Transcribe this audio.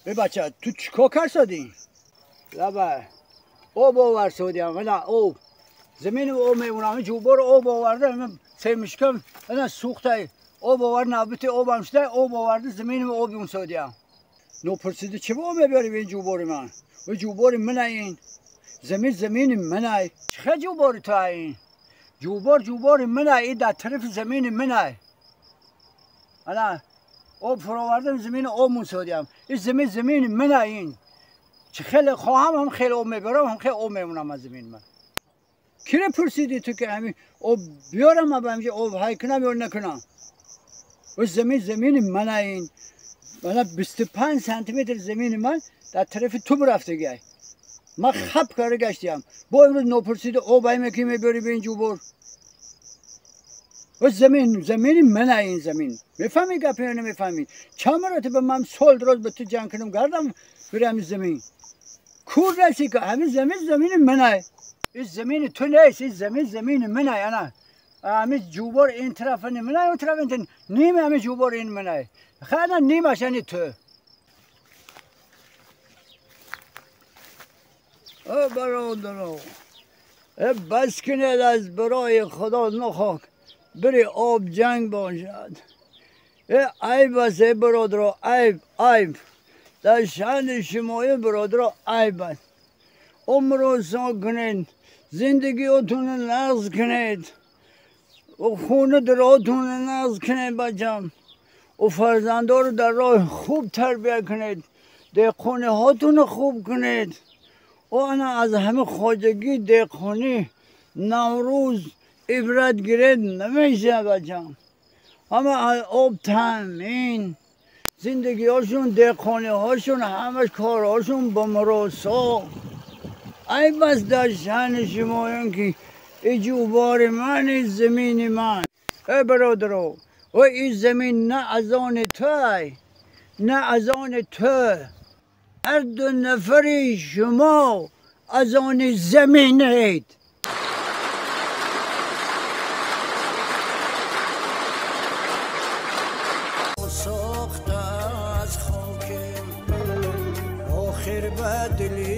به بچه تو چیکار کردی؟ لبه آب آورد سودیم نه آب زمین آب میمونم جوبار آب آورده من سه مشکم نه سوخته آب آورد نبوده آبم شده آب آورده زمین آب اون سودیم نو پرسیده چه با میبری به این جوبار من و جوبار من این زمین زمین من چه جوبار تو این جوبار جوبار من این در طرف زمین من انا آب فراوردم زمین آب مون سودیم این زمین زمین من این چه خیلی خواهم هم خیلی آب میبرم هم خیلی آب میمونم از زمین من کی رو پرسیدی تو که همین آب بیارم به همینجا آب های کنم یا نکنم و زمین زمین من این من 25 سانتی متر زمین من در طرف تو برفته گی من خب کاره گشتیم با امروز نپرسیده آب های میکی میبری به این جوبار و زمین زمین من این زمین میفهمی گپی یا نمیفهمی چند مرتبه من سال دراز به تو جنگ کنم گردم برم زمین کور رسی که همین زمین زمین منه این زمین تو نیست این زمین زمین منه انا همین جوبار این طرف منه اون طرف این نیم همین جوبار این منه خیلی نیمش یعنی تو ای برادرو بس کنید از برای خدا نخواهد بری آب جنگ باشد عیب است برادرو عیب عیب در شأن شمای برادرو عیب است عمر سا کنید زندگی اتون نقض کنید و خونه دراتون نقض کنید بچم و فرزنده رو در راه خوب تربیه کنید دهقانه هاتون خوب کنید و انا از همه خواجگی دهقانی نوروز عبرت گیرد نمیشه بچم همه آب تامین زندگی هاشون دهقانه هاشون همش کارهاشون با مراسا ای بس در شأن شمایان که ای جوبار من ای زمین من ای برادرو و این زمین نه از آن توی نه از آن تو هر دو نفری شما از آن زمینید. ساخته از خاک آخر به دلی